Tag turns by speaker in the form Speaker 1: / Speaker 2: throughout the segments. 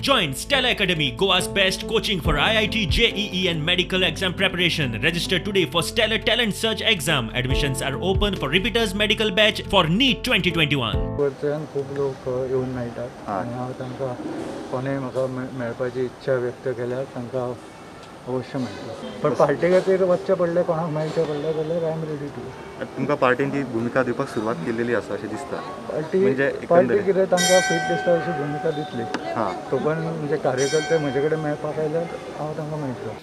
Speaker 1: Join Stellar Academy, Goa's best coaching for IIT, JEE and medical exam preparation. Register today for Stellar Talent Search exam. Admissions are open for repeaters medical batch for NEET 2021.
Speaker 2: वरच्यान खूब लोक येवन मेळटात आनी हांव तांकां कोणूय म्हाका मेळपाची इच्छा व्यक्त केल्यार तांकां अवश्य मेळटा. पण पार्टी खातीर वचचें पडलें, कोणाक मेळचें पडलें जाल्यार I am ready to.
Speaker 3: तुमकां पार्टीन ती भुमिका दिवपाक सुरवात केलेली आसा अशें दिसता.
Speaker 2: पार्टी पार्टी कितें तांकां फिट दिसता अशी भुमिका दितली. तो पण म्हणजे कार्यकर्ते म्हजे कडेन मेळपाक आयल्यार हांव तांकां मेळटलो.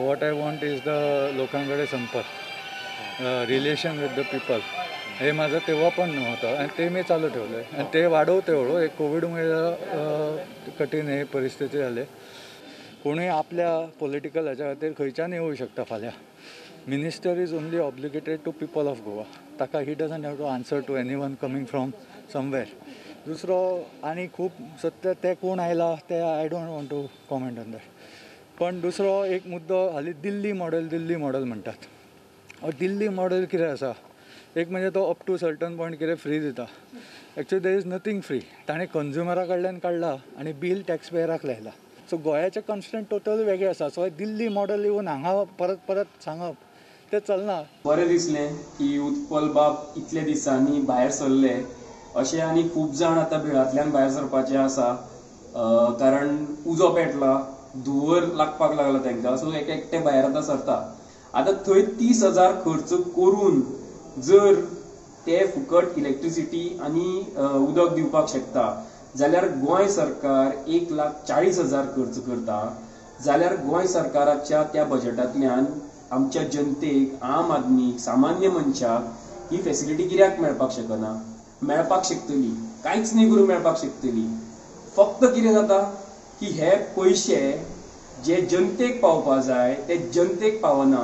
Speaker 2: What I want is the लोकां कडेन संपर्क, रिलेशन विथ the people, हे माझं तेव्हा पण नव्हतं आणि ते मी चालू ठेवलं आणि ते वाढवते हळू. एक कोविडमुळे कठीण हे परिस्थिती झाली. कोणूय आपल्या पॉलिटिकल हाच्या खातीर खंयच्यान येवूं शकता फाल्यां. Minister is only obligated to people of Goa. ताका he doesn't have to answer to anyone coming from somewhere. दुसरो आनी खूब सत्य ते कोण आयला ते I don't want to comment on that. पण दुसरो एक मुद्दो हालीं दिल्ली मॉडेल दिल्ली मॉडेल म्हणटात. दिल्ली मॉडेल कितें आसा, एक म्हणजे तो अप टू सर्टन पॉयंट कितें फ्री दिता. Actually there is nothing free. ताणें कंज्युमरा कडल्यान काडला आनी बील टॅक्स पेयराक लायला. सो गोंयाचें कन्स्ट्रंट टोटल वेगळें आसा. सो दिल्ली मॉडेल येवन हांगा परत परत सांगप तें चलना.
Speaker 4: बरें दिसलें की उत्पल बाब इतले दिसांनी भायर सरले अशें, आनी खूब जाण आतां बिळांतल्यान भायर सरपाचे आसा, कारण उजो पेटला, धुंवर लागपाक लागला तांकां. सो एक एकटे भायर आतां सरता. आतां थंय 30,000 खर्च करून जर ते फुकट इलेक्ट्रिसिटी आनी उदक दिवपाक शकता जाल्यार गोंय सरकार 1,40,000 खर्च करता जाल्यार गोंय सरकाराच्या त्या बजेटांतल्यान आमच्या जनतेक, आम आदमीक, सामान्य मनशाक ही फेसिलिटी कित्याक मेळपाक शकना? मेळपाक शकतली, कांयच न्ही करून मेळपाक शकतली. फक्त कितें जाता की हे पयशे जे जनतेक पावपा जाय ते जनतेक पावना,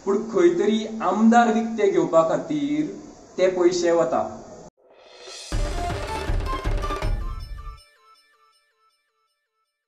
Speaker 4: पूण खंय तरी आमदार विकते घेवपा खातीर ते पयशे वता.